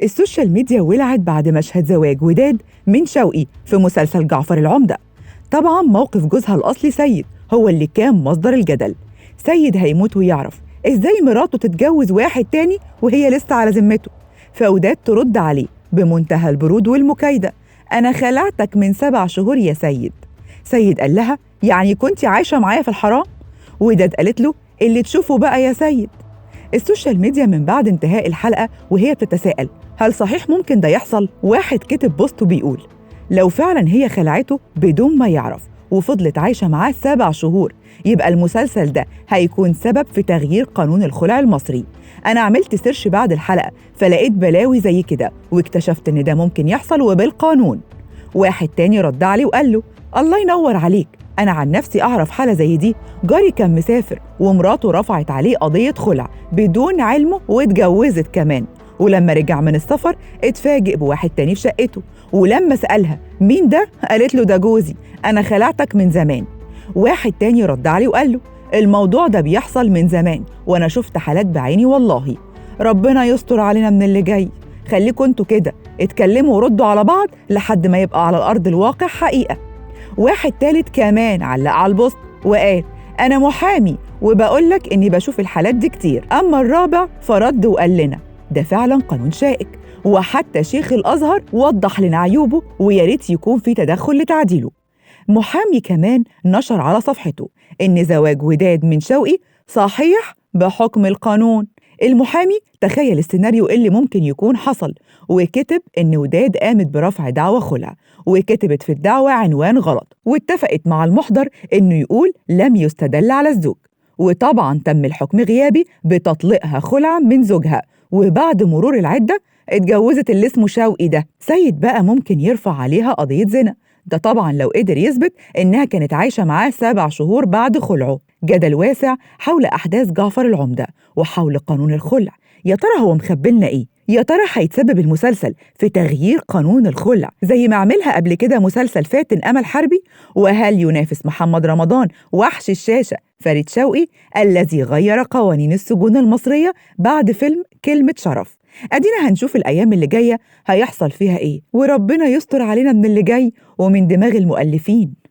السوشيال ميديا ولعت بعد مشهد زواج وداد من شوقي في مسلسل جعفر العمدة. طبعا موقف جوزها الأصلي سيد هو اللي كان مصدر الجدل. سيد هيموت ويعرف إزاي مراته تتجوز واحد تاني وهي لسه على ذمته. فوداد ترد عليه بمنتهى البرود والمكايدة: أنا خلعتك من 7 شهور يا سيد. سيد قال لها: يعني كنت عايشة معايا في الحرام؟ وداد قالت له: اللي تشوفه بقى يا سيد. السوشيال ميديا من بعد انتهاء الحلقة وهي بتتساءل: هل صحيح ممكن ده يحصل؟ واحد كتب post بيقول: لو فعلا هي خلعته بدون ما يعرف وفضلت عايشة معاه 7 شهور، يبقى المسلسل ده هيكون سبب في تغيير قانون الخلع المصري. أنا عملت search بعد الحلقة فلقيت بلاوي زي كده، واكتشفت إن ده ممكن يحصل وبالقانون. واحد تاني رد عليه وقال له: الله ينور عليك، أنا عن نفسي أعرف حالة زي دي، جاري كان مسافر ومراته رفعت عليه قضية خلع بدون علمه واتجوزت كمان، ولما رجع من السفر اتفاجئ بواحد تاني في شقته، ولما سألها مين ده؟ قالت له ده جوزي، أنا خلعتك من زمان. واحد تاني رد عليه وقال له: الموضوع ده بيحصل من زمان وأنا شفت حالات بعيني والله، ربنا يستر علينا من اللي جاي. خليكوا انتوا كده اتكلموا وردوا على بعض لحد ما يبقى على الأرض الواقع حقيقة. واحد تالت كمان علق على البوست وقال: أنا محامي وبقولك إني بشوف الحالات دي كتير. أما الرابع فرد وقال لنا: ده فعلا قانون شائك، وحتى شيخ الأزهر وضح لنا عيوبه ويا ريت يكون في تدخل لتعديله. محامي كمان نشر على صفحته إن زواج وداد من شوقي صحيح بحكم القانون. المحامي تخيل السيناريو اللي ممكن يكون حصل، وكتب إن وداد قامت برفع دعوى خلع، وكتبت في الدعوة عنوان غلط، واتفقت مع المحضر إنه يقول لم يستدل على الزوج، وطبعا تم الحكم غيابي بتطليقها خلعا من زوجها، وبعد مرور العدة اتجوزت اللي اسمه شوقي ده. سيد بقى ممكن يرفع عليها قضية زنا، ده طبعا لو قدر يثبت إنها كانت عايشة معاه 7 شهور بعد خلعه. جدل واسع حول أحداث جعفر العمدة وحول قانون الخلع. يا ترى هو مخبلنا إيه؟ يا ترى هيتسبب المسلسل في تغيير قانون الخلع زي ما عملها قبل كده مسلسل فاتن أمل حربي؟ وهل ينافس محمد رمضان وحش الشاشة فريد شوقي الذي غير قوانين السجون المصرية بعد فيلم كلمة شرف؟ أدينا هنشوف الأيام اللي جاية هيحصل فيها إيه، وربنا يستر علينا من اللي جاي ومن دماغ المؤلفين.